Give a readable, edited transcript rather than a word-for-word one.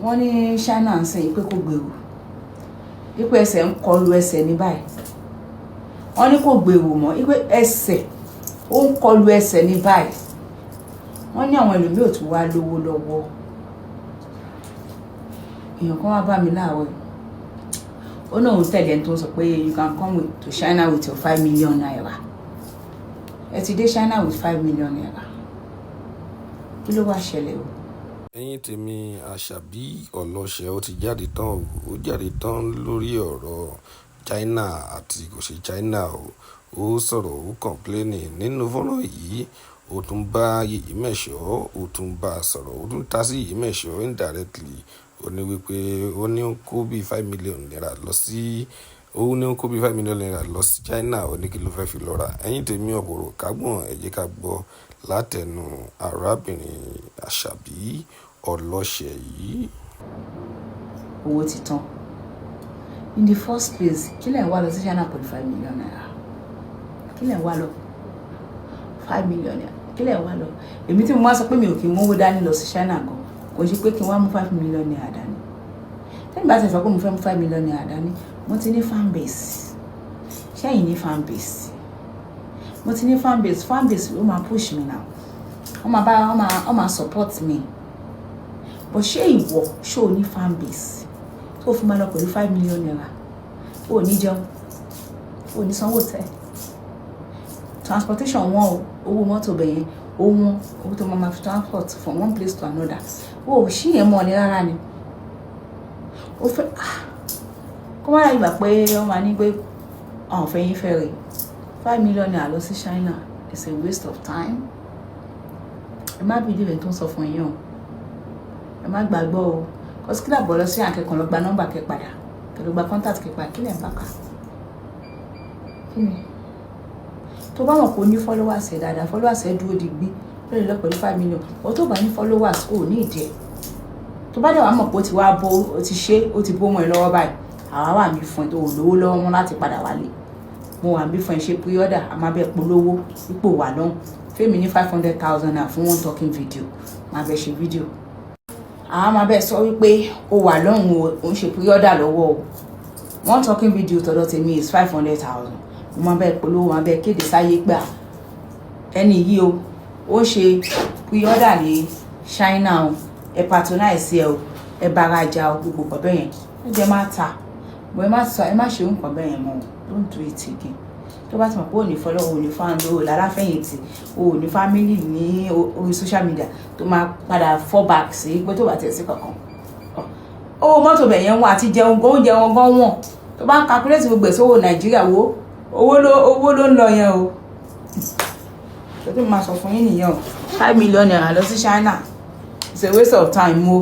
Wọ́n ní China ń sìn pé kò gbèrú, wípé ẹsẹ̀ ń kọlu ẹsẹ̀ ní báyìí. Wọ́n ní kò gbèrú mọ́, wípé ẹsẹ̀ ó ń kọlu ẹsẹ̀ ní báyìí. Wọ́n ní àwọn ẹlòmíì ò tún wá lówó lọ́wọ́. Èèyàn kan wá bá mi láàárọ̀ yìí, ó náà ń tẹ̀lé ẹni tó ń sọ pé you can come to China with your ₦5 million. Ẹ ti dé China with ₦5 million, kí ló wá ṣẹlẹ̀ o? Ẹ̀yin tèmi, Àṣàbí Ọlọ́ṣẹ́, ó ti jáde tán o. Ó jáde tán lórí ọ̀rọ̀ China àti kò ṣe China o. Ó sọ̀rọ̀, ó complain nínú fọ́nrán yìí. Ó tún bá Yèyé Mẹ̀ṣọ́, ó tún bá a sọ̀rọ̀, ó tún ta sí Yèyé Mẹ̀ṣọ́ indirectly. Ó ní wípé ó ní ó kó bí ₦5 million lọ sí, ó ní ó kó bí ₦5 million lọ sí China. Ó ní kí ló fẹ́ fi lọ rà. Ẹ̀yin tèmi, ọ̀pọ̀rọ̀ kágbọ̀n, ẹ jẹ́ ká gbọ́ látẹnu arábìnrin Àṣàbí Ọlọ́ṣẹ́ yìí. Owó ti tán. In the first place, kí lẹ̀ ń wá lọ sí China pẹ̀lú ₦5 million? Kí lẹ̀ ń wá lọ? 5 million naira, kí lẹ̀ ń wá lọ? Èmi tí mo máa sọ pé mi ò kí ń mówó dání lọ sí China gan, kò ṣe pé kí n wá mú ₦5 million dání. Tẹ́yìn bá ti sọ pé mo fẹ́ mú ₦5 million dání, mo ti ní fan base. Ṣẹ́yìn ní fan base? Mo ti ní fan base. Fan base ló máa push me now, wọ́n máa bá wọ́n máa support me. But ṣé ìwọ, ṣó o ní fan base tó fi máa lọ pẹ̀lú ₦5 million? O ò ní jẹun, o ò ní sanwó tẹ transportation wọn o, owó mọ́tò bẹ̀yẹn ó wọ́n, owó tó máa ma fi transport from one place to another, o ò ṣí yẹn mọ́ ni rárá ni. Ó fẹ́ kó má dàgbà pé wọ́n máa ní pé àwọn fẹ́ yín fẹ́ rè. ₦5 million lọ sí China is a waste of time. Ẹ má bí ìdílé tó ń sọ fún yín o, ẹ má gbàgbọ́ o. Kọ́sí kí làbọ̀ lọ sí àkẹ́kọ̀ọ́, lọ gba nọ́mbà kẹ́ padà, kẹ́ lọ gba contact kẹ́ padà. Kí lẹ̀ ń bá kà? Kí ni tó bá mọ̀ pé o ní followers ẹ̀ dáadáa, followers ẹ̀ dúró digbí lórí lọ pẹ̀lú 5 million? O tó bá ní followers, o ní ìdí ẹ̀. Tó bá dẹ̀ wá mọ̀ pé ó ti wá bó, ó ti ṣe, ó ti bó mọ́ ẹ lọ́wọ́ báyìí, àwa wà mí fún ẹ. Tó o lówó lọ́wọ́ mọ́ láti padà wálé, mo wà mí fún ẹ. Ṣe pre-order, a máa bẹ polówó ipò wà lọ́hùn fẹ́mi ní ₦500,000 fún one talking video. Máa bẹ ṣe video, àwa máa bẹ sọ wípé o wà lọ́hùn o, ò ń ṣe pre-order lọ́wọ́ o. One talking video tọ̀dọ̀ tèmi is 500,000. Mo máa bẹ polówó, máa bẹ kéde sáyé gbà ẹni yìí o, ó ń ṣe pre-order ní China o, ẹ patronize ẹ o, ẹ bára jà o, gbogbo nǹkan bẹ́ẹ̀ yẹn. Ẹ jẹ́ má ta bọ́, ẹ má sọ, ẹ má ṣe nǹkan bẹ́ẹ̀ yẹn mọ́ o. Don't do it again. Tó bá ti mọ̀ pé ò ní follow, ò ní fan, o láláfẹ̀yìntì, o ò ní family ní orí social media tó máa padà fall back sí pé tó bá tiẹ̀ sí kankan, owó mọ́tò bẹ̀ yẹn wọ́n àti jẹun gan, oúnjẹ wọn gan wọ̀n. Tó bá ń calculate gbogbo ẹ̀ sówó Nàìjíríà wo, owó ló ń lọ yẹn o. Tó tó máa sọ fún yín nìyẹn o. ₦5 million lọ sí China, it's a waste of time o.